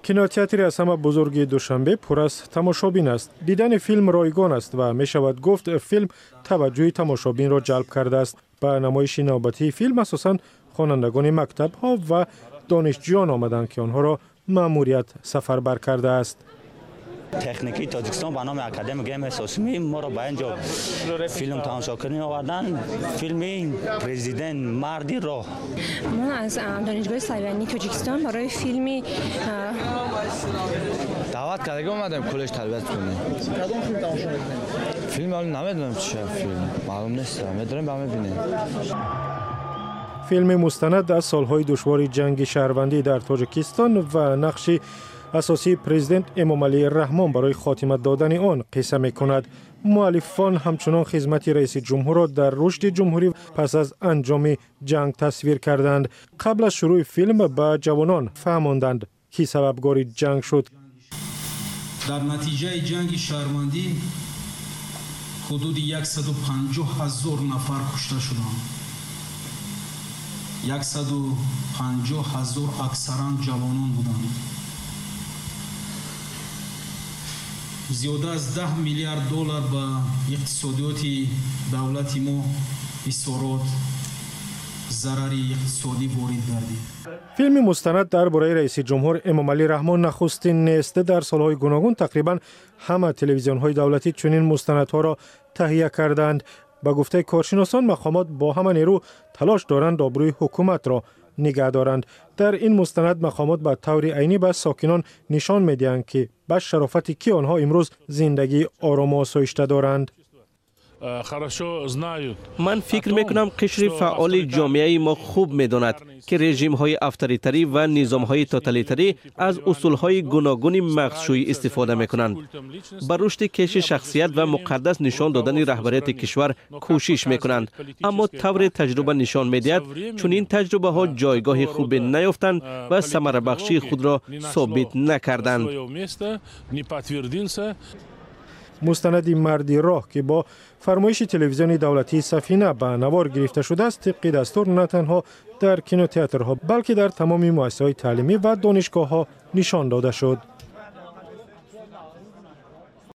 Кинотеатри аз ҳама бузурги Душанбе пур аз тамошобин аст. Дидани филм ройгон аст ва мешавад гуфт, филм таваҷҷӯҳи тамошобинро ҷалб кардааст. Ба намоиши навбатии филм асосан хонандагони мактабҳо ва донишҷӯён омаданд, ки онҳоро маъмурият сафарбар кардааст. Техникии Тоҷикистон ба номи академик М.С. Осимӣ моро ба ин ҷо филм тамошо кунӣ овардан. Филми «Президент марди роҳ». Мо аз Донишгоҳи славянии Тоҷикистон барои филми Даъват кардаги омадем, коллеҷ тарбият кунем. Кадом филм тамошо мекунем? Филм ҳоло намедонам чи филм, маълум нест, медонем, ба мебинем. Филми мустанад аз солҳои душвори ҷанги шаҳрвандӣ дар Тоҷикистон ва нақши асосии президент Эмомалӣ Раҳмон барои хотима додани он қисса мекунад. Муаллифон ҳамчунон хизмати раиси ҷумҳурро дар рушди ҷумҳурӣ пас аз анҷоми ҷанг тасвир карданд. Қабл аз шурӯъи филм ба ҷавонон фаҳмонданд, ки сабабгори ҷанг шуд. Дар натиҷаи ҷанги шаҳрвандӣ ҳудуди 150 ҳазор нафар кушта шуданд. 150 ҳазор аксаран ҷавонон буданд. Зиёда аз 10 миллиард доллар ба иқтисодиёти давлати мо ҳисорот, зарари иқтисодӣ ворид гардид. Филми мустанад дар бораи раиси ҷумҳур Эмомалӣ Раҳмон нахустин нест. Дар солҳои гуногун тақрибан ҳама телевизионҳои давлатӣ чунин мустанадҳоро таҳия кардаанд. Ба гуфтаи коршиносон, мақомот бо ҳама нерӯ талош доранд обрӯи ҳукуматро нигаҳ доранд. Дар ин мустанад мақомот ба таври айнӣ ба сокинон нишон медиҳанд, ки ба шарофати кӣ онҳо имрӯз зиндагии орому осоишта доранд. Ман фикр мекунам, қишри фаъоли ҷомеаи мо хуб медонад, ки режимҳои авторитарӣ ва низомҳои тоталитарӣ аз усулҳои гуногуни мағзшӯӣ истифода мекунанд, ба рушди кеши шахсият ва муқаддас нишон додани раҳбарияти кишвар кӯшиш мекунанд. Аммо тавре таҷруба нишон медиҳад, чунин таҷрубаҳо ҷойгоҳи хубе наёфтанд ва самарабахшии худро собит накарданд. Мустанади «Марди роҳ», ки бо фармоиши телевизиони давлатии Сафина ба навор гирифта шудааст, тибқи дастур на танҳо дар кинотеатрҳо, балки дар тамоми муассисаҳои таълимӣ ва донишгоҳҳо нишон дода шуд.